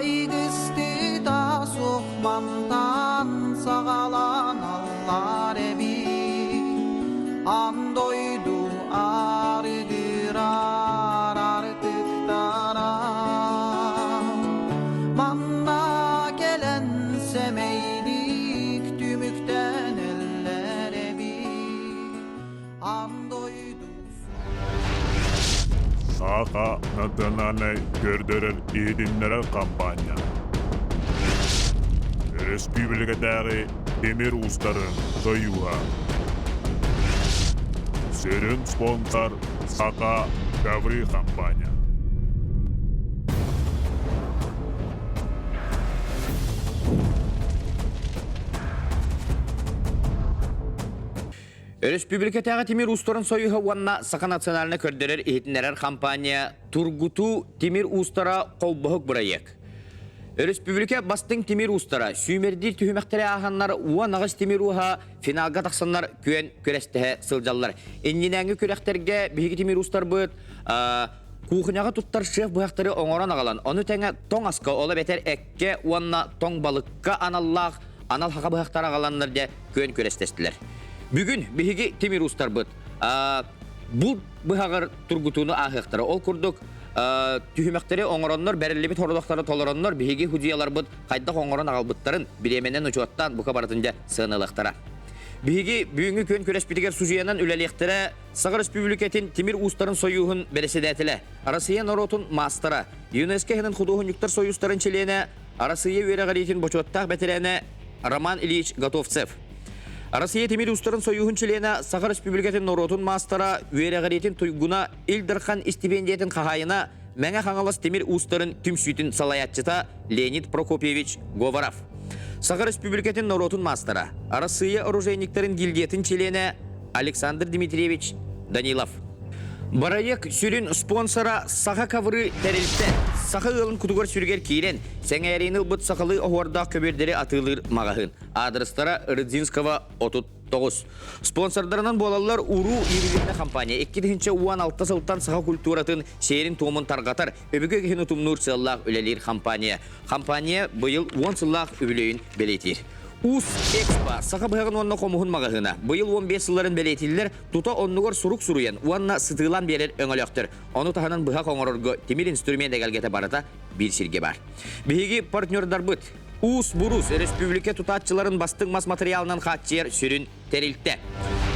Айгыстыта суох мантан саҕаланаллар эбит. Аан дойду арыгырар артыктара. Манна кэлэн сэмэйдик түмүктэнэллэр эбит. Аан дойду Саха национальнай көрдөрөр-иһитиннэрэр хампаанньа Өрөспүүбүлүкэтээҕи тимир уустарын сойууһа Сүрүн спонсор Саха Ковры хампаанньа. Өрөспүүбүлүкэтээҕи тимир уустарын союһа уонна Саха национальнай көрдөрөр-иһитиннэрэр компания Тургутуу тимир уустара холбоһук бырайыак. Өрөспүүбүлүкэ бастыҥ тимир уустара сүүмэрдиир түһүмэхтэри ааһаннар 18 тимир ууһа финалга тахсаннар күөн күрэстэһэ сылдьаллар. Иннинээҥҥи күрэхтэргэ биһиги тимир уустарбыт кухняҕа туттар шеф быһахтары оҥорон аҕалан, ону тэҥэ тоҥ аска, ол эбэтэр эккэ уонна тоҥ балыкка аналлаах анал хаха быһахтары аҕаланнар дьэ күөн күрэстэстилэр. Бүгүн биһиги тимир уустарбыт булт быһаҕар тургутууну ааһыахтара. Ол курдук түһүмэхтэри оҥороннор, бэриллибит хорудахтары толороннор биһиги судьуйаларбыт хайдах оҥорон аҕалбыттарын бириэмэнэн учуоттаан бука барытын дьэ сыаналыахтара. Биһиги бүгүҥҥү күөн күрэспитигэр судьуйанан үлэлиэхтэрэ Саха Республикатын Тимир уустарын сойууһун бэрэссэдээтэлэ, Арассыыйа норуотун маастара, ЮНЕСКО иһинэн худуоһунньуктар сойуустарын чилиэнэ, Арассыыйа үөрэҕириитин бочуоттаах бэтэрээнэ Роман Ильич Готовцев. Россия тимир уустарын сойууһун чилиэнэ, Саха Республикатын норуотун маастара, үөрэҕириитин туйгуна, Ил Дархан истипиэндийэтин хаһаайына, Мэҥэ Хаҥалас тимир уустарын түмсүүтүн салайааччыта Леонид Прокопьевич Говоров. Саха Республикатын норуотун маастара, Арассыыйа оружейниктарын гильдиятын чилиэнэ Александр Дмитриевич Данилов. Бырайыак сүрүн спонсора Саха ковры тэрилтэ. Саха ыалын кутугар-сүрүгэр киирэн, сэҥээриини ылбыт сахалыы оһуордаах көбүөрдэри атыылыыр маҕаһыын. Аадырыстара Рыдзинского 39. Спонсордарынан буолаллар Уруу ювелирная компания 2016 сылтан саха культуратын сиэрин-туомун тарҕатар, өбүгэ киһин утумнуур сыаллаах үлэлиир компания. Компания быйыл 10 сыллаах үбүлүөйүн бэлиэтиир. Уус Экспо саха быһаҕын уонна хомуһун маҕаһыына. Быйыл 15 сылларын бэлиэтииллэр, тута оннугар сурук суруйан уонна сытыылаан биэрэр өҥөлөөхтөр. Ону таһынан быһах оҥорорго тимир инструмент эгэлгэтэ барыта биир сиргэ баар. Биһиги партнердарбыт Уус Бурус өрөспүүбүлүкэ тутааччыларын бастыҥ мас матырыйаалынан хааччыйар сүрүн тэрилтэ.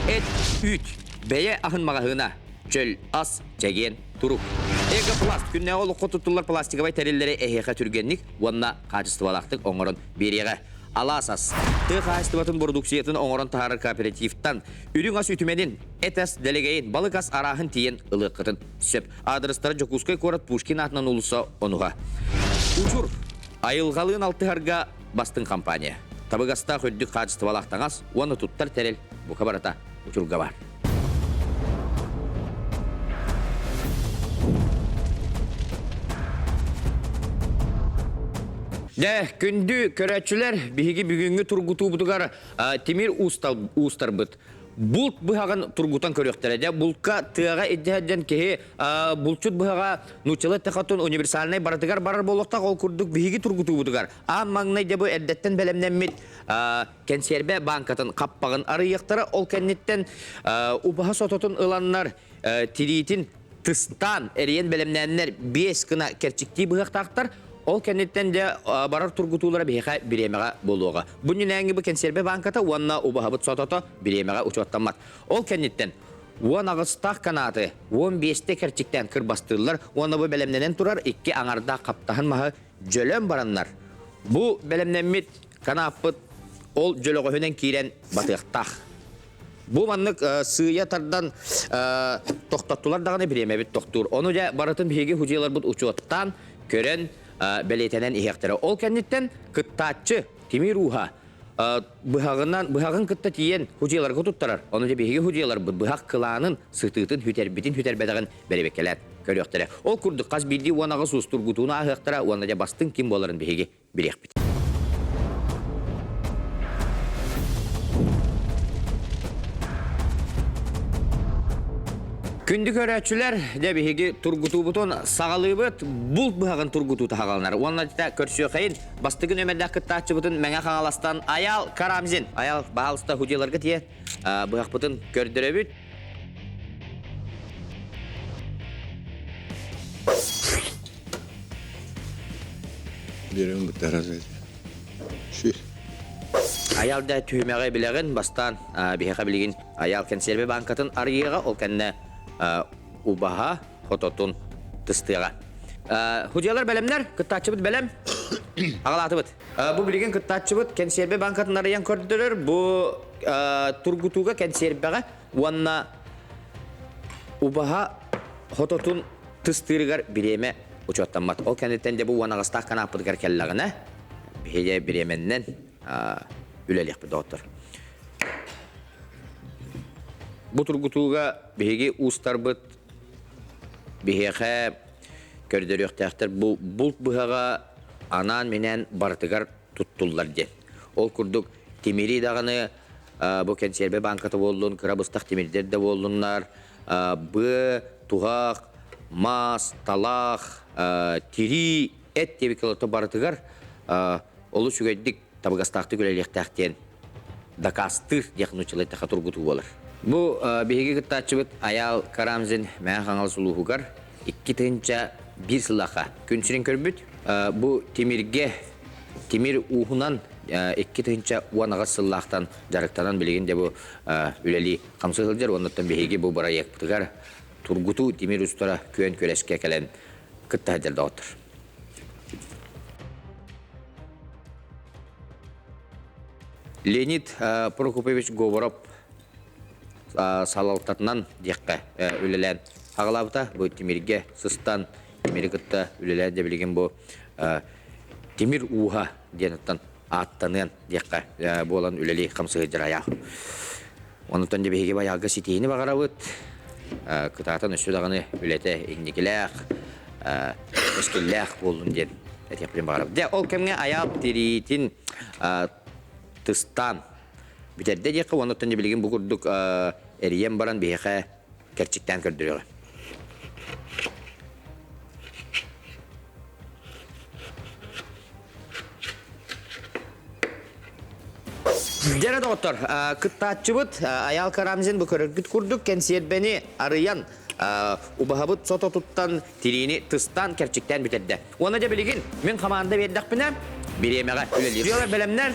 Эт, үүт, бэйэ аһын маҕаһыына, чөл ас, чэгиэн турук. Эгопласт күннээҕи олоххо туттуллар пластиковай тэриллэри эһиэхэ түргэнник уонна хаачыстыбалаахтык оҥорон биэриэҕэ. Алаас ас, тыа хаһаайыстыбатын бородууксуйатын оҥорон таһаарар кооперативтан үрүҥ ас үтүмэнин, эт ас дэлэгэйин, балык ас арааһын тиийэн ылыаххытын сөп. Аадырыстара Дьокуускай куорат Пушкин аатынан уулусса онуһа. Учур айылҕалыын алтыһарга бастыҥ компания. Табыгастаах үрдүк хаачыстыбалаах таҥас уонна туттар тэрил бука барыта учурга баар. Дьэ, күндү көрөөччүлэр, биһиги бүгүҥҥү тургутуубутугар тимир уустарбыт булт быһаҕын тургутан көрүөхтэрэ. Дьэ, булка тыаҕа илдьэ сылдьан киһи булчут быһаҕа нууччалыы эттэххэ универсальнай барытыгар барар буолуохтаах. Ол курдук биһиги тургутуубутугар аан маҥнай дьэ бу эрдэттэн бэлэмнэммит кэнсиэрбэ бааҥкатын хаппаҕын арыйыахтара. Ол кэнниттэн убаһа сототун ыланнар тириитин тыстаан эрийэн бэлэмнээннэр биэс гына кэрчиктии быһыахтаахтар. Ол кэнниттэн дьэ барар тургутуулара биһиэхэ бириэмэҕэ буолуоҕа. Бу иннинээҥҥи бу кэнсиэрбэ бааҥката уонна убаһабыт сотото бириэмэҕэ учуоттаммат. Ол кэнниттэн 18-таах канааты 15-тэ кэрчиктээн кырбастыыллар уонна бу бэлэмнэнэн турар икки аҥардаах хаптаһын маһы дьөлөн бараннар, бу бэлэмнэммит канааппыт ол дьөлөҕөһүнэн киирэн батыахтаах. Бу маннык сыыйа тардан тохтоттулар даҕаны бириэмэбит тохтуур. Ону дьэ барытын биһиги худьуйаларбыт учуоттаан, көрөн, бэлиэтэнэн иһиэхтэрэ. Ол кэнниттэн кыттааччы тимир ууһа быһаҕынан быһаҕын кытта тиийэн худьуйаларга туттарар. Ону дьэ биһиги худьуйаларбыт быһах кылаанын, сытыытын, хүтэрбитин, хүтэрбэтэҕин бэрэбиэркэлээн көрүөхтэрэ. Ол курдук хас биирдии 18 уус тургутууну ааһыахтара уонна дьэ бастыҥ ким буоларын биһиги билиэхпит. Күндү көрөөччүлэр, дьэ биһиги тургутуубутун саҕалыыбыт. Булт быһаҕын тургутуута саҕаланар. Уонна дьэ көрсүөхэйин бастакы нүөмэрдээх кыттааччыбытын Мэҥэ Хаҥаластан Айаал Карамзин. Айаал, баһаалыста худьяларга тиийэ быһахпытын көрдөрөбүт. Биэрэн бытарар. Шү. Айаал да түһүмэҕи билэҕин, бастаан биһиэхэ билигин Айаал кэнсиэрбэ бааҥкатын арыйыаҕа, ол кэннэ убаһа хототун тыстыаҕа. Худьялар бэлэмнэр, кыттааччыбыт бэлэм. Аҕалаатыбыт. Бу билигин кыттааччыбыт кэнсиэрбэ бааҥкатын арыйан көрдөрөр. Бу тургутууга кэнсиэрбэҕэ уонна убаһа хототун тыстыырыгар бириэмэ учуоттаммат. Ол кэнниттэн дьэ бу уон аҕыстаах канааппытыгар кэллэҕинэ, биһиги бириэмэннэн үлэлиэхпит доҕоттор. Бу тургутууга биһиги уустарбыт биһиэхэ көрдөрүөхтээхтэр бу булт быһаҕа анаан-минээн барытыгар туттуллар диэн. Ол курдук тимири даҕаны бу кэнсиэрбэ бааҥката буоллун, кыра быстах тимирдэр да буоллуннар, быа, туһах, мас, талах, тирии, эт диэбит барытыгар олус үчүгэйдик табыгастаахтык үлэлиэхтээх диэн дакаастыыр диэх нууччалыы эттэххэ тургутуу буолар. Бу биһиги кыттааччыбыт Айаал Карамзин Мэҥэ Хаҥалас улууһугар 2001 сыллаахха күн сирин көрбүт. Бу тимиргэ тимир ууһунан 2018 сыллаахтан дьарыктанан билигин де бу үлэлии хамсыы сылдьар. Оннуттан биһиги бу бырайыакпытыгар тургутуу тимир устара күөн күрэскэ кэлэн кытта сылдьар доҕоттор. Леонид Прокопьевич Говоров салалтатынан диэххэ үлэлээн аҕалаабыта. Бу тимиргэ сыстан, тимири кытта үлэлээн дьэ билигин бу тимир ууһа диэн ааттаныан диэххэ буолан үлэлии хамсыһыдьар айаах. Онтон дьэ биһиги байаалга ситиһиини баҕарабыт. Кытаатан өссө даҕаны үлэтэ инникилээх, эскиллээх буоллун диэн этиэхпин баҕарабыт. Дьэ, ол кэмҥэ айаал тириитин тыстаан бүтэрдэ диэххэ, уонна билигин бу курдук эрийэн баран биһиэхэ кэрчиктээн көрдөрүөҕэ. Дьэрэ доҕоттор, кыттааччыбыт Айаал Карамзин бу көрөргүт курдук кэнсиэрбэни арыйан, убаһабыт сототуттан тириини тыстаан кэрчиктээн бүтэрдэ. Уонна дьэ билигин мин хамаанда биэрдэхпинэ, бириэмэҕэ үлэлиир. Дьыала бэлэмнэр,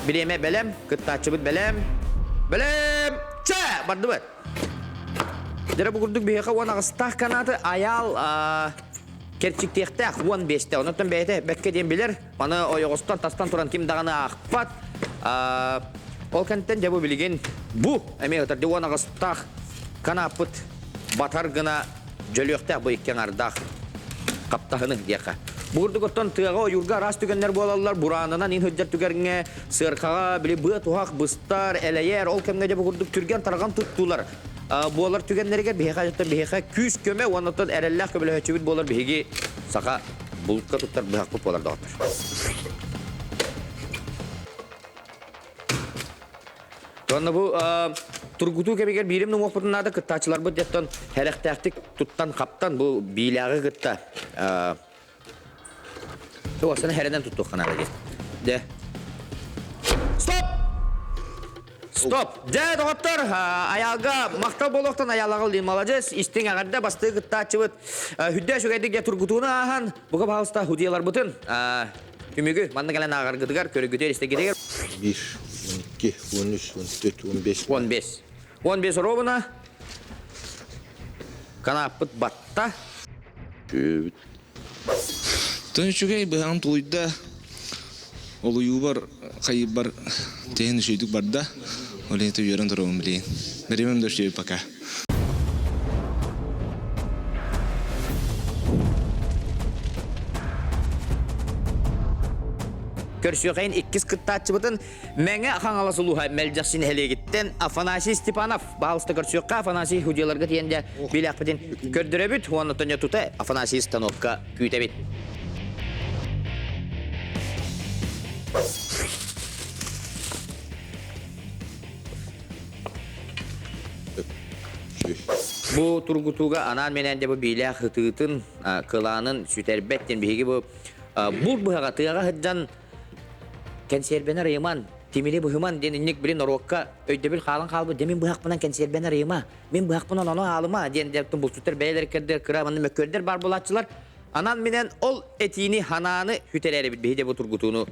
бириэмэ бэлэм, кыттааччыбыт бэлэм. Бэлэм! Чэ! Бардыбыт! Дьэрэ бу курдук биһиэхэ 18-таах канаты Айаал кэрчиктиэхтээх 15-тэ. Онон бэйэтэ бэккэ диэн билэр. Маны ойоҕостон тастан туран ким даҕаны аахпат. Ол кэнниттэн дьэ бу билигин бу эмиэ ытар 18-таах канааппыт батар гына дьөлүөхтээх бу икки аҥардаах хаптаһыны диэххэ. Бу курдук оттон тыаҕа ойуурга араас түгэннэр буолаллар. Бураанынан ин сылдьар түгэҥҥэ сыаркаҕа били быа туһах быстар, элэйэр, ол кэмҥэ дьэ бу курдук түргэн тарҕан туттуулар буолар түгэннэригэр биһиэхэ биһиэхэ күүс-көмө уонна оттон эрэллээх көмөлөһөөччүбүт буолар биһиги саха булка туттар быһахпыт буолар доҕоттор. Уонна бу тургутуу кэмигэр биирим нуҥуохпутун наада кыттааччыларбыт дьэттон сэрэхтээхтик туттан-хаптан бу биилээҕи кытта Туосаны хэрэнэн туттуохха наада диэн. Дэ. Стоп! Стоп! Дьэ, доҕоттор, Айаалга махтал буолуохтан Айаалаҕа Лин маладьыс, истиҥ эҕэрдэ бастыы кыттааччыбыт хүддэ үчүгэйдик дьэ тургутууну ааһан, бука баһаалыста худияларбытын түмүгү манна кэлэн ааҕаргытыгар, көрүгүтүгэр, истэгитигэр. 1, 12, 13, 14, 15. 15. 15 ровно. Канааппыт батта. Үчүгэйбит. Тон үчүгэй быһаҕым тулуйда. Олуйуубар хайыыбар тэһин үчүгэйдик барда. Ол иһин үөрэн турабын билигин. Биримим да үчүгэй пока. Көрсүөхэйин иккис кыттааччыбытын Мэҥэ Хаҥалас улууһа Мэлдьэхси нэһилиэгиттэн Афанасий Степанов баһаалыста көрсүөххэ Афанасий худьяларга тиийэн дьэ билээхпитин көрдөрөбүт уонна тоня тута Афанасий станокка күүтэбит. Бу тургутууга анаан-минээн дьэ бу биилээх ытыытын, кылаанын сүтэрбэт диэн биһиги бу бур быһаҕа тыаҕа сылдьан кэнсиэрбэни арыйыман, тимири быһыман диэн инник били норуокка өйдөбүл хаалан хаалбыт дьэ мин быһахпынан кэнсиэрбэни арыйыма, мин быһахпынан ону аалыма диэн дьэ булчуттар бэйэлэр кэрдэр кыра манна мөккүөрдэр баар буолааччылар. Анаан-минээн ол этиини ханааны сүтэрээрибит биһи дьэ бу тургутууну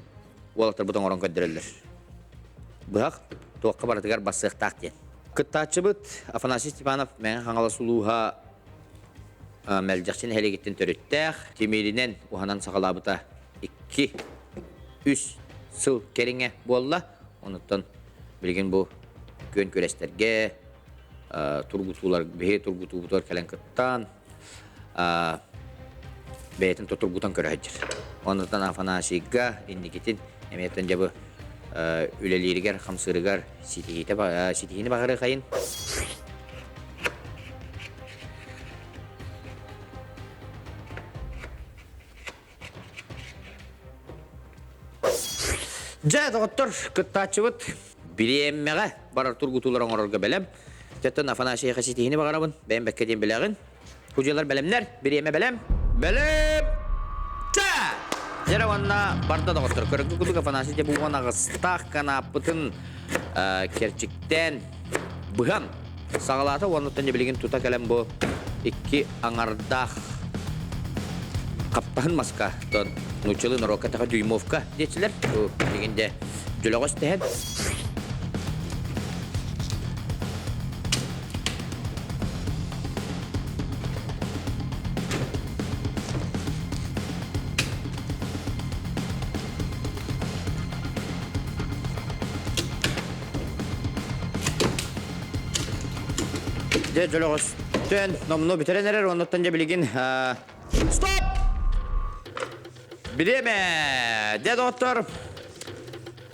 уолаттарбыт оҥорон көрдөрөллөр. Быһах туохха барытыгар бассыахтаах диэн. Кыттааччыбыт Афанасий Степанов Мэҥэ Хаҥалас улууһа Мэлдьэхси нэһилиэгиттэн төрүттээх, тимиринэн уһанан саҕалаабыта 2-3 сыл кэриҥэ буолла. Онуттан билигин бу күөн күрэстэргэ тургутуулар биһи тургутуубутугар кэлэн кыттан бэйэтин тутургутан көрө сылдьар. Онуттан Афанасийга инникитин эмиэтин дьэ бу үлэлииригэр, хамсыырыгар ситиһиитэ ситиһиини баҕарыахайын. Дьэ, доҕоттор, кыттааччыбыт бириэмэҕэ барар тургутуулар оҥорорго бэлэм. Тэттэн Афанасийга ситиһиини баҕарабын. Бэйэм бэккэ диэн билэҕин. Судьуйалар бэлэмнэр, бириэмэ бэлэм. Бэлэм! Ча! Дьэрэ уонна барда доҕоттор. Көрөргө курдук Афанасий дьэ бу уон аҕыстаах канааппытын кэрчиктээн быһан саҕалаата уоннуттан дьэ билигин тута кэлэн бу икки аҥардаах хаптаһын маска тон нууччалыы норуокка тэхэ дюймовка диэччилэр билигин дьэ дьөлөҕөс тэһэн Дьэ, дьөлөҕөстөн номнуо бүтэрэн эрэр, оннуттан дьэ билигин Стоп! Бириэмэ! Дьэ, доҕоттор,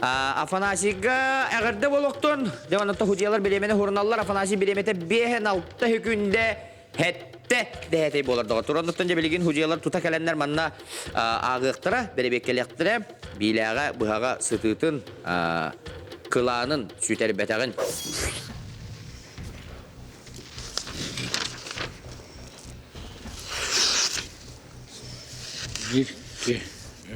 Афанасийга эҕэрдэ буолуохтун. Дьэ, оннуттан судьуйалар бириэмэни хуруналлар. Афанасий бириэмэтэ биэһэн алта секүндэ хэттэ дэһэтэй буолар доҕоттор. Оннуттан дьэ билигин судьуйалар тута кэлэннэр манна ааҕыахтара, бэрэбиэккэлиэхтэрэ. Биилээҕэ быһаҕа сытыытын, кылаанын сүтэрбэтэҕин. Биир, икки,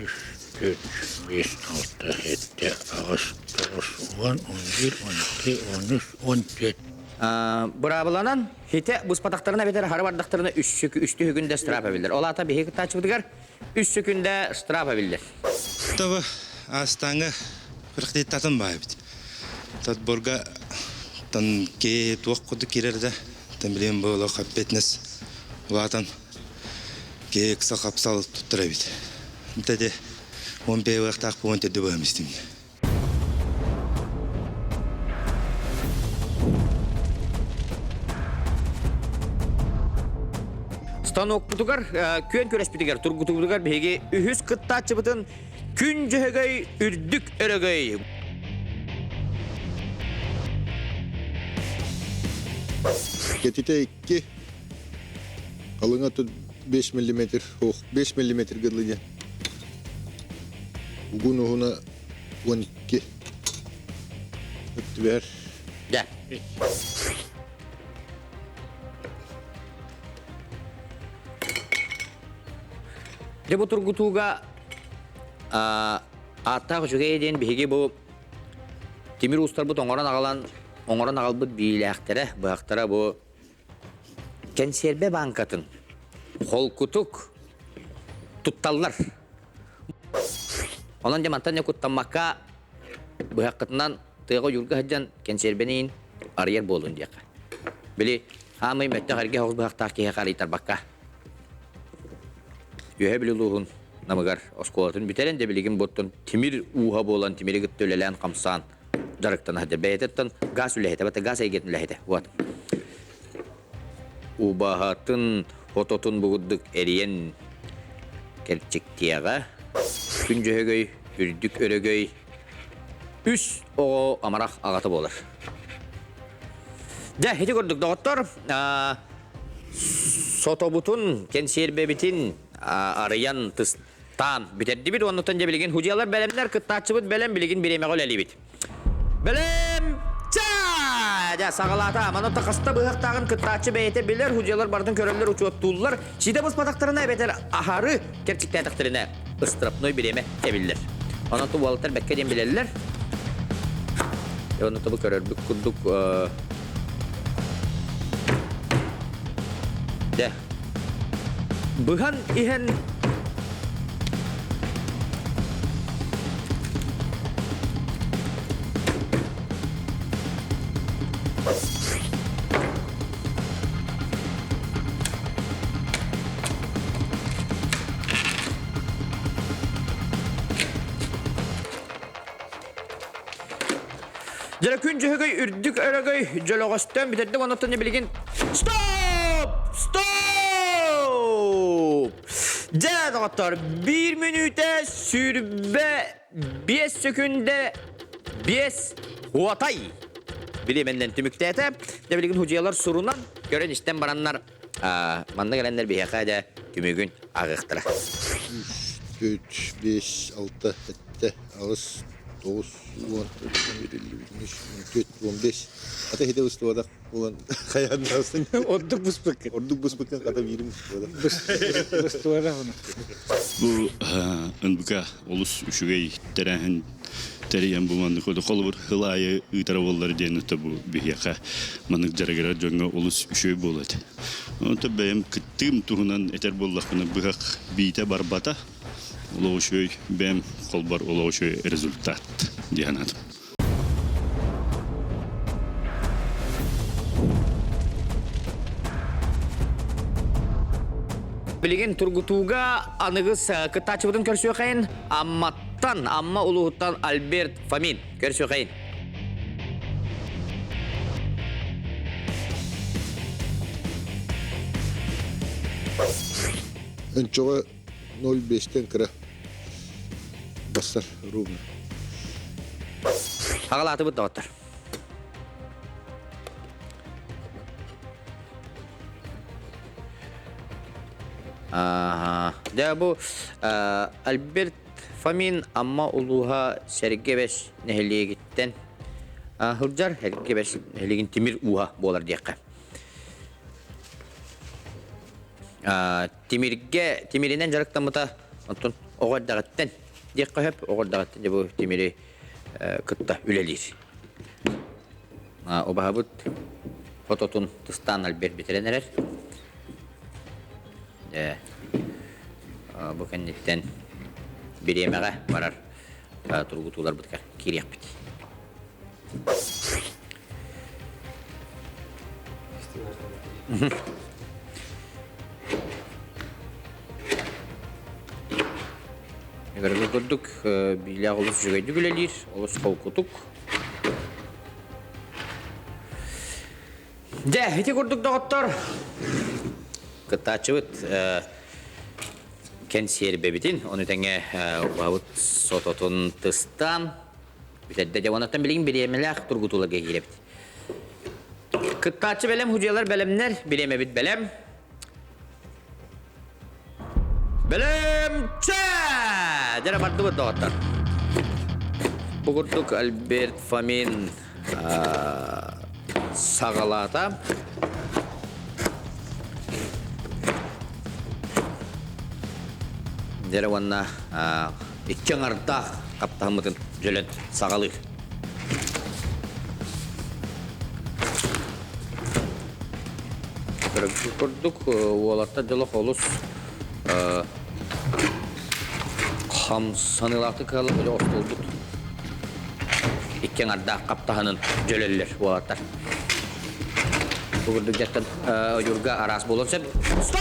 үс, түөрт, биэс, алта, сэттэ, аҕыс, тоҕус, уон, он биир, он икки, он үс, он түөрт. Быраабыланан, хите быспатахтарына эбэтэр хары бардахтарына үс үстү күндэ штраф эбиллэр. Ол аата биһиги кыттааччыбытыгар үс күндэ штраф эбиллэр. Тобы астаңы күрэхтиттатын баайбыт. Тотборга тан ке туох курдук кирер да, тан билен бу олох ответственность улаатан ке ыкса хапсал туттар эбит. Теде он пейвахтаах буон теде быһамистим. Станокпутугар, күөн күрэспитигэр, тургутугутугар биһиги үһүс кыттааччыбытын Күн Дьөһөгөй үрдүк өрөгөй. Кэтитэ икки, халыҥа тут 5 миллиметр, ох, 5 миллиметр гыдлы диэн. Угун уһуна 12. Өттүбэр. Дьэ. Дьэ бу тургутууга ааттаах үчүгэй диэн биһиги бу тимир уустарбыт оҥорон аҕалан оҥорон аҕалбыт биилээхтэрэ, быһахтара бу кэнсиэрбэ бааҥкатын холкутук тутталлар. Онон дьэ мантан куттаммакка быһаххытынан тыаҕа ойуурга сылдьан кэнсиэрбэни арыйар буолун диэххэ. Били хаамый мөттөх эргэ оҕус быһахтаах киһиэхэ арыйтарбакка. Үөһэ Бүлүү улууһун Намыгар оскуолатын бүтэрэн дьэ билигин буоттан тимир ууһа буолан тимири кытта үлэлээн хамсаан дьарыктана сылдьар. Бэйэтиттэн газ үлэһитэ, бата газ эйгэтин үлэһитэ. Вот. Убаһатын хототун бугурдук эрийэн кэрчиктиэҕэ. Күн Дьөһөгөй, үрдүк өрөгөй, үс оҕо амарах аҕата буолар. Дьэ, ити курдук, доҕоттор, сотобутун, кэнсиэрбэбитин арыйан тыстаан бүтэрдибит. Оннуттан дьэ билигин судьуйалар бэлэмнэр, кыттааччыбыт бэлэм, билигин бириэмэҕэ үлэлиибит. Бэлэм! Ча! Дьэ, саҕалаата. Манна хаста быһахтааҕын кыттааччы бэйэтэ билэр, судьуйалар барытын көрөллөр, учуоттууллар. Ситэ быспатахтарына эбэтэр аһары кэрчиктээтэхтэринэ ыстырапной бириэмэ эбиллэр. Онон ту уолаттар бэккэ диэн билэллэр. Онно тобу көрөрбүт курдук дьэ быһан иһэн Дьэ күн дьөһөгөй үрдүк өрөгөй дьөлөҕөстөн бүтэрдик оннуттан билигин Стоп! Стоп! Дьэ, доҕоттор, биир мүнүүтэ 25 сөкүндэ биэс уотай бириэмэннэн түмүктээтэ. Дьэ билигин худьуйалар сурунан көрөн-истэн бараннар манна кэлэннэр биһиэхэ дьэ түмүгүн ааҕыахтара. Үс, төрт, биэс, алта, сэттэ, аҕыс, тоҕус, уон, үс, он төрт, он бес. Ата хите быстыбатах буолан хайаан даҕасын. Ордук буспуккун. Ордук буспуккун хата биирим быстыбатах. Быстыбатах Бу НБК олус үчүгэй тэрээһин тэрийэн бу маннык холобур сыл аайы ыытара буоллар диэн это бу биһиэхэ маннык дьарыгырар дьоҥҥо олус үчүгэй буолуо этэ. Онто бэйэм кыттыым туһунан этэр буоллахпына быһах биитэ барбата олох үчүгэй бэйэм холбор олох үчүгэй результат дии санаатым. Билигин тургутууга аныгыс кыттааччыбытын көрсүөхэйин Амматтан, Амма улууһуттан Альберт Фомин көрсүөхэйин. Өнчөҕө 0,5-тэн кыра бассар ровно. Аҕалаатыбыт доҕоттор. Дьэ бу Альберт Фомин Амма улууһа Сэргэ-Бэс нэһилиэгиттэн сылдьар. Сэргэ-Бэс нэһилиэгин тимир ууһа буолар диэххэ. Тимиргэ тимиринэн дьарыктаммыта оттон оҕо эрдэҕиттэн диэххэ сөп. Оҕо эрдэҕиттэн дьэ бу тимири кытта үлэлиир. Убаһабыт хототун тыстаан Альберт бүтэрэн эрэр. Дьэ, бу кэнниттэн бириэмэҕэ барар тургутууларбытыгар киириэхпит. Көрөргө курдук, биилээх олус үчүгэйдик үлэлиир, олус холкутук. Дьэ, ити курдук доҕоттор, кыттааччыбыт кэнсиэрбэбитин, ону тэҥэ убаһабыт сототун тыстаан бүтэрдэ. Дьэ, онуттан билигин бириэмэлээх тургутууларга киирэбит. Кыттааччы бэлэм, худьуйалар бэлэмнэр, бириэмэбит бэлэм. Бэлэмчэ! Дьэ, бардыбыт доҕоттор. Бу курдук Альберт Фомин саҕалаата. Дьэ уонна икки аҥардаах хаптаһыммытын дьөлөн саҕалыыр. Курдук уолаттар дьолох олус хамсаныылаахтык кыаллар дьэ остуолбут икки аҥардаах хаптаһынын дьөлөллөр уолаттар. Бу курдук дьаттан ойуурга араас буолуон сөп. Стоп!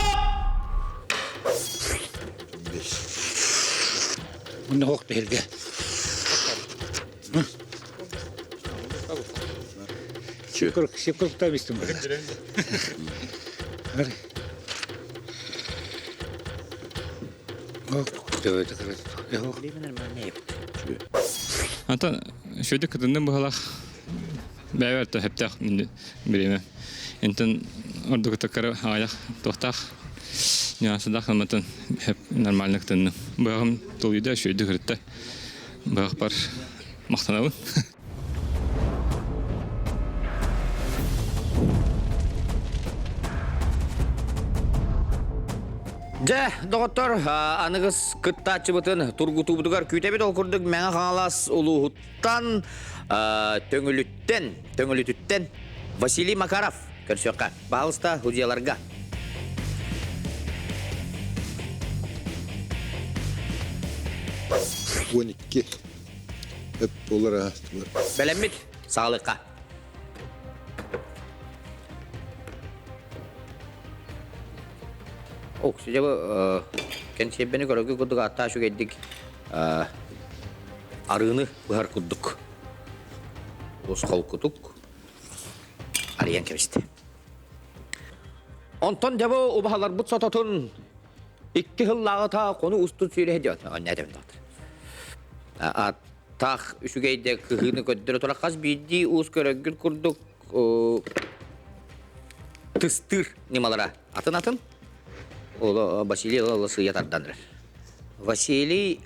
Мунна хоқ тэһиргэ. Сепкурукта бистим. Антон шөйдө кытынным быһалах бэйбэр то хептэх бириме. Интен ордук таккары аҕайах туохтаах нюансыдах ыматын хеп нормально кытынным. Быһаҕым тулуйда шөйдө кырытта. Быһахпар махтанабын. Дьэ, доҕоттор, аныгыс кыттааччыбытын тургутуубутугар күүтэбит. Ол курдук Мэҥэ Хаҥалас улууһуттан, Төҥүлүттэн, Төҥүлүтүттэн Василий Макаров көрсүөххэ. Баһалыста судьуйаларга. 12 өп болар аастылар. Бэлэммит саалыкка. Ок, судья кэнсиэрбэни көрөргө курдук ааттаа үчүгэйдик арыыны быһар курдук. Олус холкутук арыйан кэбистэ. Онтон дьэ бу убаһаларбыт сототун икки сыллааҕыта хону устун сүүрэһэ диэн онньаатым Таах үчүгэйдэ кыһыыны көрдөрө турар хас биирдии уус көрөргүт курдук тыстыыр ньымалара атын-атын. Ол Василий ыла сыыйа тардан эрэр. Василий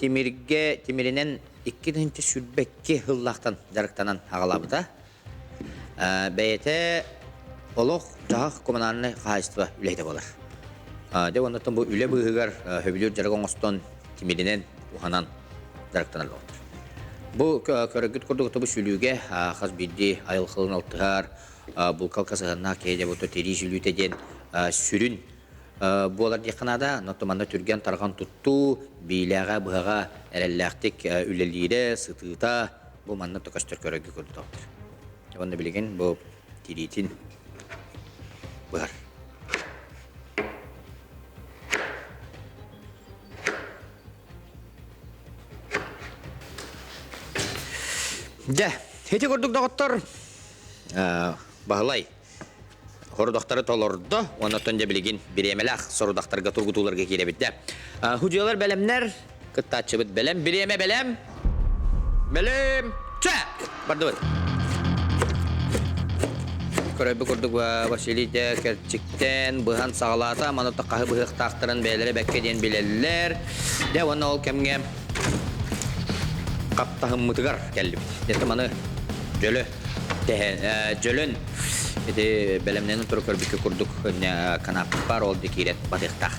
тимиргэ тимиринэн 2022 сыллаахтан дьарыктанан аҕалаабыта. Бэйэтэ олох-дьаһах коммунальнай хаһаайыстыба үлэһитэ буолар. Дьэ оннуттан бу үлэ быыһыгар сөбүлүүр дьарык оҥостон тимиринэн уһанан дьарыктанар буолтар. Бу көрөргүт курдук бу сүлүүгэ хас биирдии айылҕалыын алтыһар, булкалка сыһыаннаах киһи дьэ бу тирии сүлүүтэ диэн сүрүн буолар диэххэ наада. Онон манна түргэн-тарҕан туттуу, биилээҕэ, быһаҕа эрэллээхтик үлэлиирэ, сытыыта бу манна да көстөр көрөргө курдуктар. Уонна билигин бу тириитин быһар. Дьэ, ити курдук доҕоттор, Баһылай хорудахтары толордо, оннотон дьэ билигин бириэмэлээх сорудахтарга тургутууларга киирэбит дэ. Худьуолар бэлэмнэр, кыттааччыбыт бэлэм, бириэмэ бэлэм, бэлэм, чэ, бардыбыт. Көрөбү курдук Василий дэ кэрчиктэн быһан саҕалаата, маны хаһы быһыахтаахтарын бэйэлэрэ бэккэ диэн билэллэр. Дэ уонна ол кэмҥэ хаптаһыммытыгар кэллибит. Дьэ маны дьөлө дьөлөн ити бэлэмнэнэн туру көрбүккэ курдук канаппар ол киирэн батыахтаах.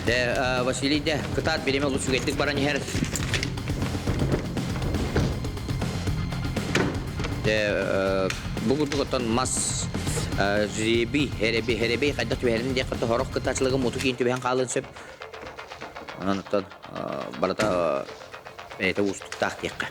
Дэ Василий дэ кытаат бириэмэ олус үчүгэйдик баран иһэр. Дэ бу курдук оттон мас жреби, хереби, хереби хайдах түбэһэрин диэххэ тоһорох кытаачылыгы муту киин түбэһэн хаалыан сөп. Онон оттон барыта бэйэтэ уустуктаах диэххэ.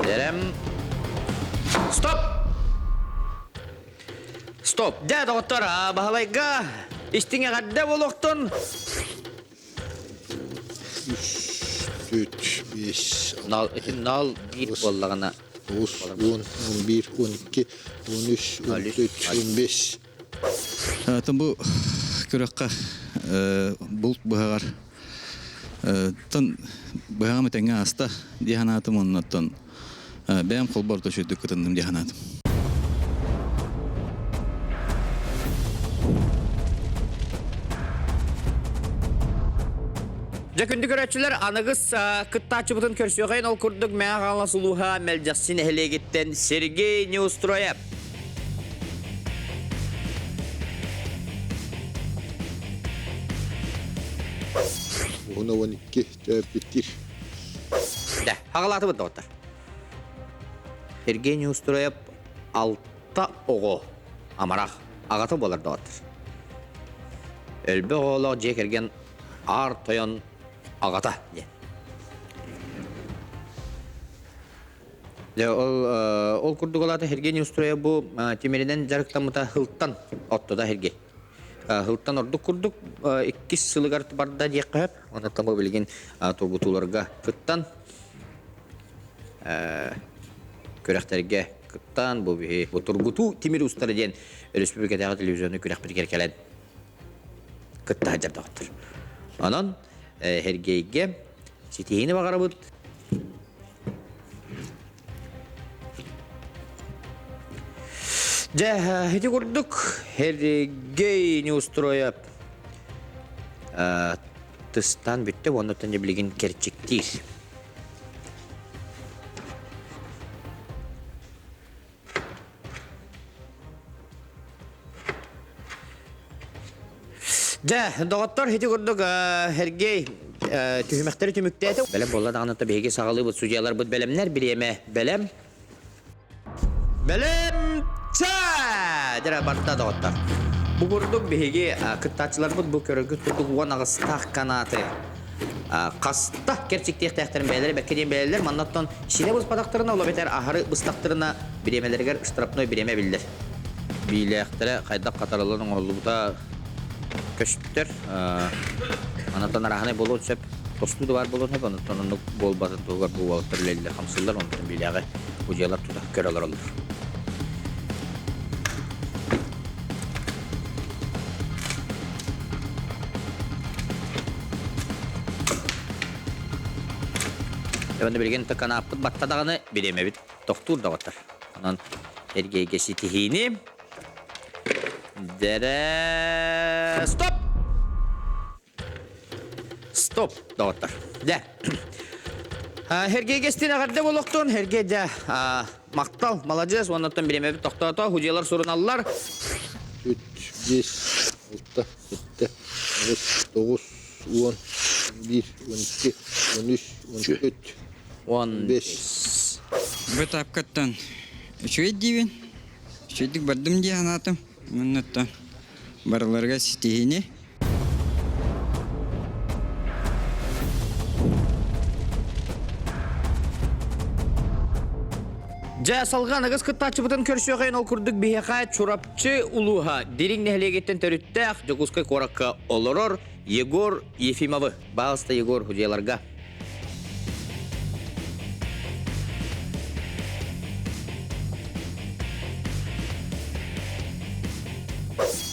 Бэлэм. Стоп! Стоп! Дьэ, доҕоттор, Баһылайга истиҥ эҕэрдэ буолуохтун! Үс, төрт, биэс, Нал, ити нал биир буоллаҕына тоҕус, уон, он биир, он икки, он үс, он төрт, он бэс. Тон бу күрэххэ булт быһаҕар тон быһаҕым этэҥҥэ ааста дии санаатым оннуттан бэйэм холбор төшөйдүк кытынным дии санаатым. Дьэ күндү көрөөччүлэр, аныгыс кыттааччыбытын көрсүөхэйин ол курдук Мэҥэ Хаҥалас улууһа Мэлдьэхси нэһилиэгиттэн Сергей Неустроев. Уһуна 12 төрөппүттэр. Дэ, хаҕалаатыбыт доҕоттор. Сергей Неустроев алта оҕо амарах аҕата буолар доҕоттор. Өлбөх оҕолоох дьиэ кэргэн аар тойон аҕата диэн. Дьэ, ол, ол курдук олаата Сергей Неустроев бу тимиринэн дьарыктаммыта Һылтан оттода Сергей. Һылтан ордук курдук иккис сылыгар барда диэххэ сөп. Онон бу билигин тургутууларга кыттан күрэхтэргэ кыттан бу биһи бу тургутуу тимир устара диэн өрөспүүбүлүкэтээҕи телевизионный күрэхпитигэр кэлэн кытта сылдьар доҕоттор. Онон Сергейгэ ситиһиини баҕарабыт. Дьэ, ити курдук Сергей Неустроев тыстаан бүттэ уонна билигин кэрчиктиир. Дьэ, доҕоттор, ити курдук Сергей түһүмэхтэри түмүктээтэ. Бэлэм буолла даҕаны биһиги саҕалыыбыт судьуйаларбыт бэлэмнэр, бириэмэ бэлэм. Бэлэм чэ! Дьэ, барда доҕоттор. Бу курдук биһиги кыттааччыларбыт бу көрөргүт курдук 18-таах канаты хаста кэрчиктиэхтээхтэрин бэйэлэрэ бэккэ диэн бэйэлэр маннаттан синэ быспатахтарына ол эбэтэр аһары быстахтарына бириэмэлэригэр штрафной бириэмэ биллэр. Биилээхтэрэ хайдах хатарыллан оҥоһуллубута көстөр. Анатан арааһынай буолуон сөп. Тостуу да баар буолуон сөп, онуттан оннук буолбатын туһугар бу уолаттар үлэлииллэр, хамсыыллар, онтон биилээҕи удьуйалар тута көрө олороллор. Эбэнде билигин канааппыт батта даҕаны бириэмэбит тохтуур доҕоттор. Онон эргийгэ ситиһиини Дэрэ стоп! Стоп, доҕоттор. Дэ. Сергей Гестин эҕэрдэ буолуохтун. Сергей дьэ махтал, маладьыас уоннаттан бириэмэбит тохтоото. Худьялар суруналлар. Үт, биэс, алта, сэттэ, аҕыс, тоҕус, уон, биир, 12, 13, 14, 15. Бу этапкаттан үчүгэй диибин. Үчүгэйдик бардым дии санаатым. Уонна барыларыгар ситиһиини. Дьэ, салҕаан аҕыс кыттааччыбытын көрсүөхэйин ол курдук биһиэхэ Чурапчы улууһа Дириҥ нэһилиэгиттэн төрүттээх Дьокуускай куоракка олорор Егор Ефимовы. Баалыста Егор худьяларга.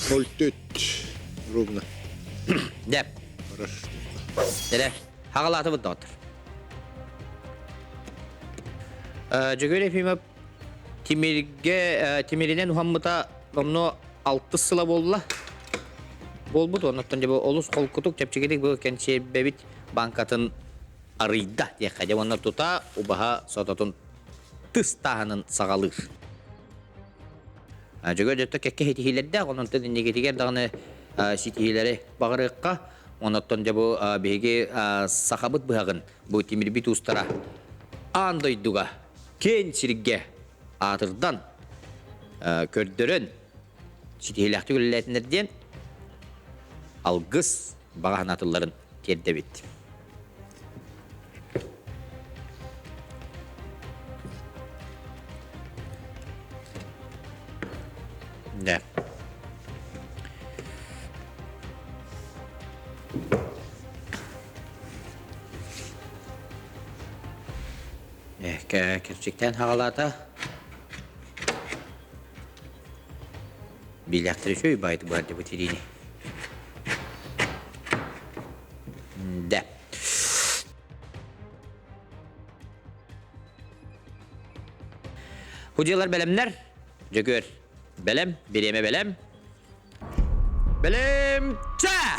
Ноль төрт ровно. Деп. Эрэ, хагалаатыбыт доҕоттор. Дьөгүөр Ефимов тимиргэ тимиринэн уһаммыта онно алтыс сыла буолла. Буолбут, оннуттан дьэ олус холкутук, чэпчэкитик бу кэнсиэрбэбит банкатын арыйда диэххэ дьэ уонна тута убаһа сототун тыс тааһынын саҕалыыр. Дьөгүөр дьөттө кэккэ ситиһиилэрдээх, онон инникитигэр даҕаны ситиһиилэри баҕарыахха. Оннуттан дьэ бу биһиги сахабыт быһаҕын бу тимирбит уустара аан дойдуга киэн сиргэ аатырдан көрдөрөн ситиһиилээхтик үлэлээтиннэр диэн алгыс баҕа санаатылларын тиэрдэбит. Да. Кэрчиктэн хаҕалаата. Билэхтэр үчүгэй байты барды бу тириини. Да. Худьялар бэлэмнэр. Дьөгүөр. Бэлэм, бириэмэ бэлэм. Бэлэм, ча!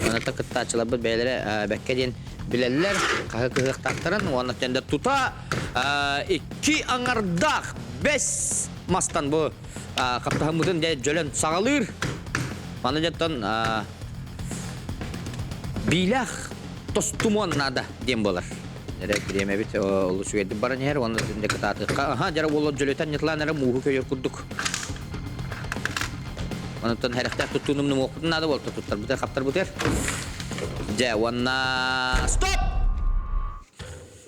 Маната кыттааччыларбыт бэйэлэрэ бэккэ диэн билэллэр, хаһы кыһыахтаахтарын уонна тендер тута икки аҥардаах бэс мастан бу хаптаһыммытын дьэ дьөлөн саҕалыыр. Маны дьоттон биилээх тостумуон наада диэн буолар. Эрэ бириэмэбит олус үчүгэйдик баран иһэр уонна түндэ кытаатыахха. Аха, дьара уолу дьөлөтөн ньытылаан эрэ мууһу көйөр курдук. Онтон хэрэхтээх туттуунум нумуохпутун наада буолта туттарбытыгар хаптарбытыгар. Дьэ, уонна стоп!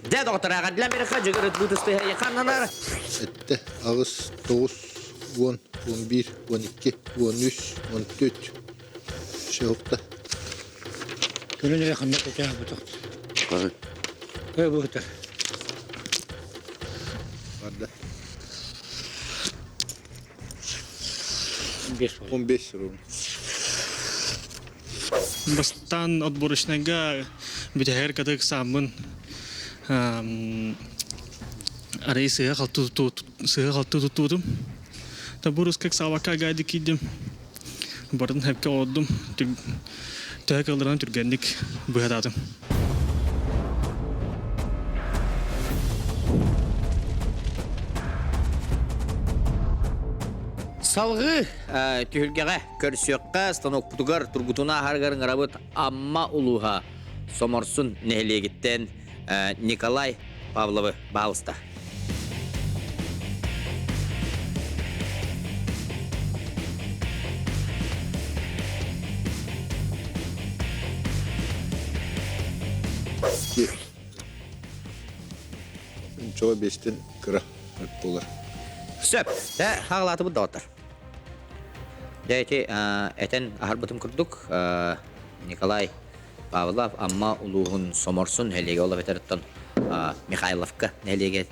Дьэ, доҕоттор, ааҕардылар бирэхэ дьыгыр ытбыт ханнанар. Сэттэ, аҕыс, тоҕус, уон, уон биир, уон икки, уон үс, уон төрт, Сыһыкта. Күнүн эрэ ханна көтөөхпүтөх. Ой быһытар. Барда. 15 15 ровно. Бастаан отборочнайга Бүтэһигэр кытык ыксааммын арай сыыһа-халты сыыһа-халты туттубутум. Бу русскай ыксаабакка гайды киирдим. Барын хэпкэ оҕордум. Төһө кыалларынан түргэнник быһатаатым. Салгыы түһүлгэҕэ көрсүөххэ станокпутугар тургутуна аһарыгар ыҥырабыт Амма улууһа Соморсун нэһилиэгиттэн Николай Павловы баалыста. Чоҕо бестен кыра буолар. Сөп. Э, хаалаатыбыт доҕоттор. Дьэ ити этэн аһарбытым курдук Николай Павлов Амма улууһун Соморсун нэһилиэгэ ол эбэтэр Михайловка нэһилиэгэ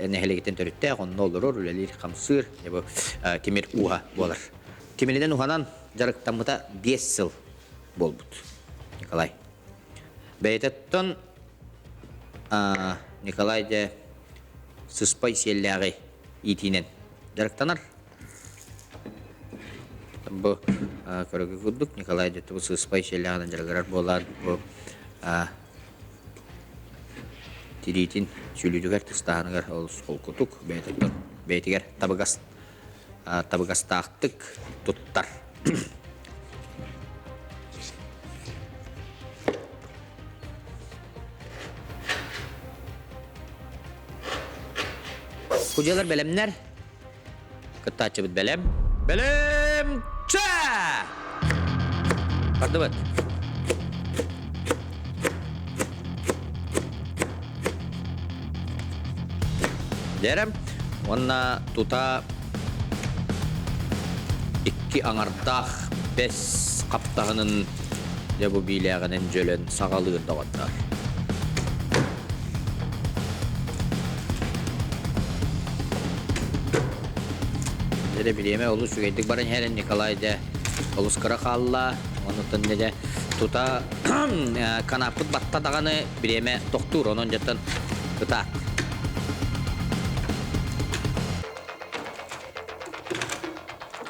нэһилиэгиттэн төрүттээх, онно олорор, үлэлиир, хамсыыр, бу тимир ууһа буолар. Тимиринэн уһанан дьарыктаммыта 5 сыл буолбут Николай. Бэйэтиттэн Николай дьэ сыспай сиэллээҕи иитиинэн дьарыктанар. Бу көрөгү курдук Николай дьэ бу сыспай сиэллээҕинэн дьарыгырар буолан бу тириитин сүлүүтүгэр тыстааһыныгар олус холкутук бэйэтиттэн бэйэтигэр табыгас табыгастаахтык туттар. Кудьалар бэлэмнэр. Кыттааччыбыт бэлэм. Бэлэм! Чэ! Бардыбыт. Дэрем. Уонна тута икки аҥардаах бэс хаптаһынын дьэ бу биилээҕинэн дьөлөн саҕалыыр доҕоттор. Дьэ бириэмэ олус үчүгэйдик баран иһэрин Николай дьэ олус кыра хаалла. Онуттан дьэ тута канаппыт батта даҕаны бириэмэ тохтуур. Онон дьэттэн кытаат.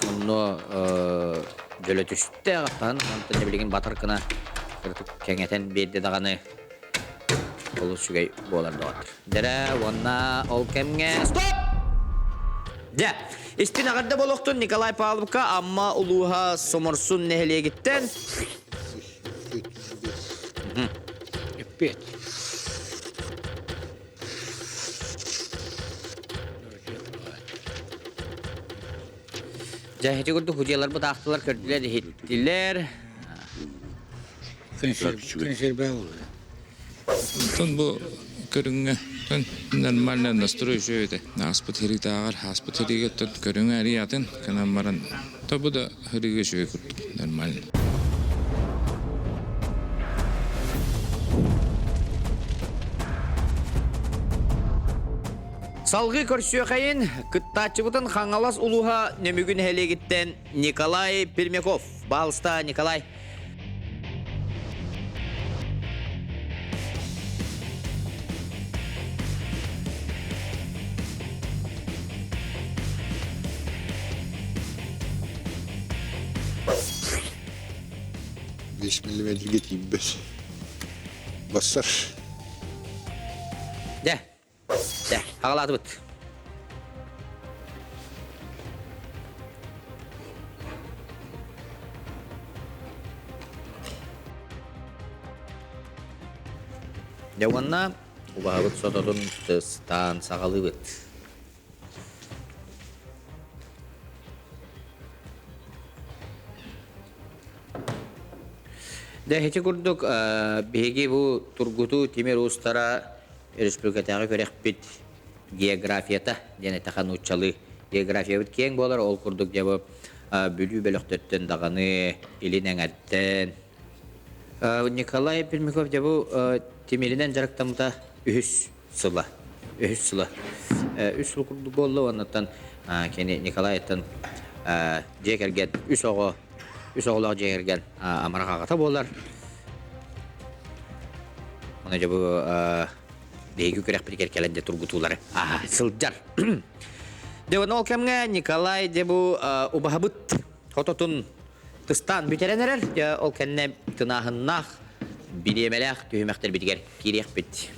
Онно дьөлө түстэ аҕаттаһын онтон билигин батар гына кэҥэтэн биэрдэ даҕаны олус үчүгэй буолар доҕоттор. Дэрэ уонна ол кэмҥэ стоп! Дьэ, истин эҕэрдэ буолуохтун Николай Павловка Амма улууһа Соморсун нэһилиэгиттэн. Эппиэт. Дьэ, ити курдук худьяларбыт аахтылар, көрдүлэр, иһиттилэр. Онтон бу көрүҥҥэ нормально настрой үчүгэй этэ. Ааспыт хырыытааҕар ааспыт хырыыга көрүҥэ арыый атын гынан баран то бу да хырыыга үчүгэй курдук нормально. Салгыы көрсүөхэйин кыттааччыбытын Хаҥалас улууһа Нөмүгү нэһилиэгиттэн Николай Пермяков. Баалыста Николай. Бес миллиметрге тиийбэт. Бассар. Дьэ, Дьэ, аҕалаатыбыт. Дьэ уонна убаһабыт сототун тыстаан саҕалыыбыт. Дьэ, ити курдук биһиги бу тургутуу тимир уустара Өрөспүүбүлүкэтээҕи күрэхпит географията диэн эттэххэ нууччалыы географиябыт киэҥ буолар. Ол курдук дьэ бу Бүлүү бөлөхтөртөн даҕаны, Илин эҥэртэн. Николай Пермяков дьэ бу тимиринэн дьарыктаммыта үһүс сыла. Үһүс сыла. Үс сыл курдук буолла уоннаттан кини Николайтан дьиэ кэргэн үс оҕо үс оҕолоох дьиэ кэргэн амарах аҕата буолар. Оны дьэ бу биһиги күрэхпитигэр кэлэн дьэ тургутуулары аха сылдьар. Дьэ ол кэмҥэ Николай дьэ бу убаһабыт хототун тыстаан бүтэрэн эрэр. Дьэ ол кэннэ тынааһыннаах бириэмэлээх түһүмэхтэрбитигэр киириэхпит.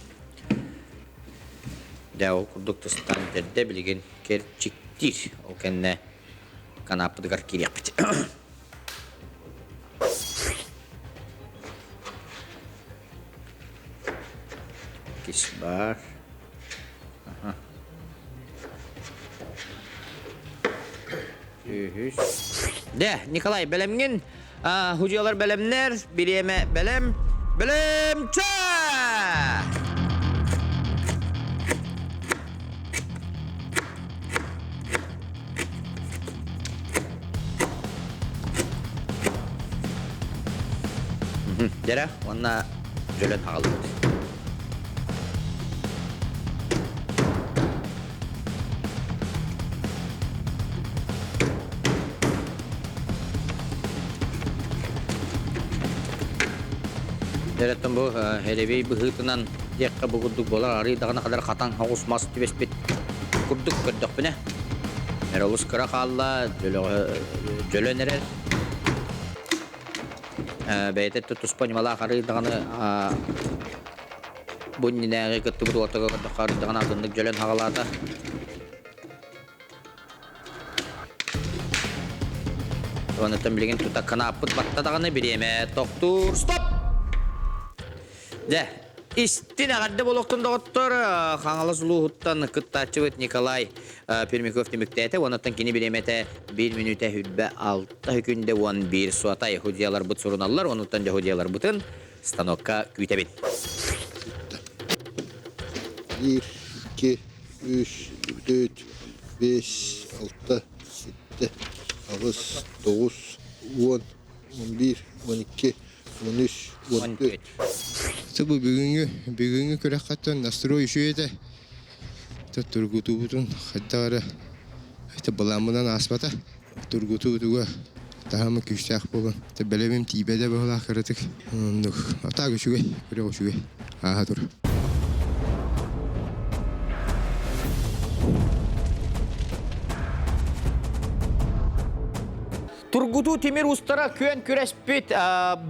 Дьэ ол курдук тыстаан бүтэрдэ билигин кэрчиктиир. Ол кэннэ канааппытыгар киириэхпит. Кис бар. Аха. Үһүс. Дэ, Николай, бэлэмҥин? Худьялар бэлэмнэр, бириэмэ бэлэм. Бэлэмчэ! Дьэрэ, уонна дьөлөн хаалбыт. Дьэрэттэн бу эрэбий быһыытынан диэххэ бу курдук буолар арый даҕаны хадар хатан хоҕус мас түбэспит курдук көрдөхпүнэ эрэ олус кыра хаалла дьөлөн эрэр бэйэтэ туспа ньымалаах арый даҕаны бу иннинээҕи кыттыбыт уотага көрдөххө арый даҕаны атыннык дьөлөн хаҕалаата. Онуттан билигин тута канааппыт батта даҕаны бириэмэ тохтуур. Стоп! Дьэ, истин эҕэрдэ буолуохтун доҕоттор. Хаҥалас улууһуттан кыттааччыбыт Николай Пермяков түмүктээтэ. Онуттан кини бириэмэтэ 1 мүнүүтэ 26 күндэ 11 суотай. Худьяларбыт суруналлар. Онуттан дьэ худьяларбытын станокка күүтэбит. 1, 2, 3, 4, 5, 6, 7, 8, 9, 10, 11, 12, 13, 14. Бу бүгүҥҥү бүгүҥҥү күрэххэ настрой үчүгэй этэ. Тургутуубутун хайдах эрэ былааммынан ааспата. Тургутуутуга таһымы күүстээх буолан бэлэмим тиийбэтэ быһыылаах кыратык. Оннук. А так үчүгэй, күрэх үчүгэй. Ааһа тур. Тургутуу тимир устара күөн күрэспит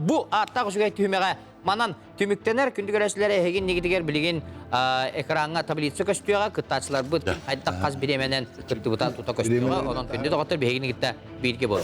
бу ааттаах үчүгэй түһүмэҕэ манан түмүктэнэр. Күндү көрөөччүлэр эһигин нигитигэр билигин экраҥҥа таблица көстүөҕэ, кыттааччыларбыт хайдах хас бириэмэнэн кыттыбыта тута көстүөҕэ. Онон күндү доҕоттор биһигини кытта бииргэ буолуҥ.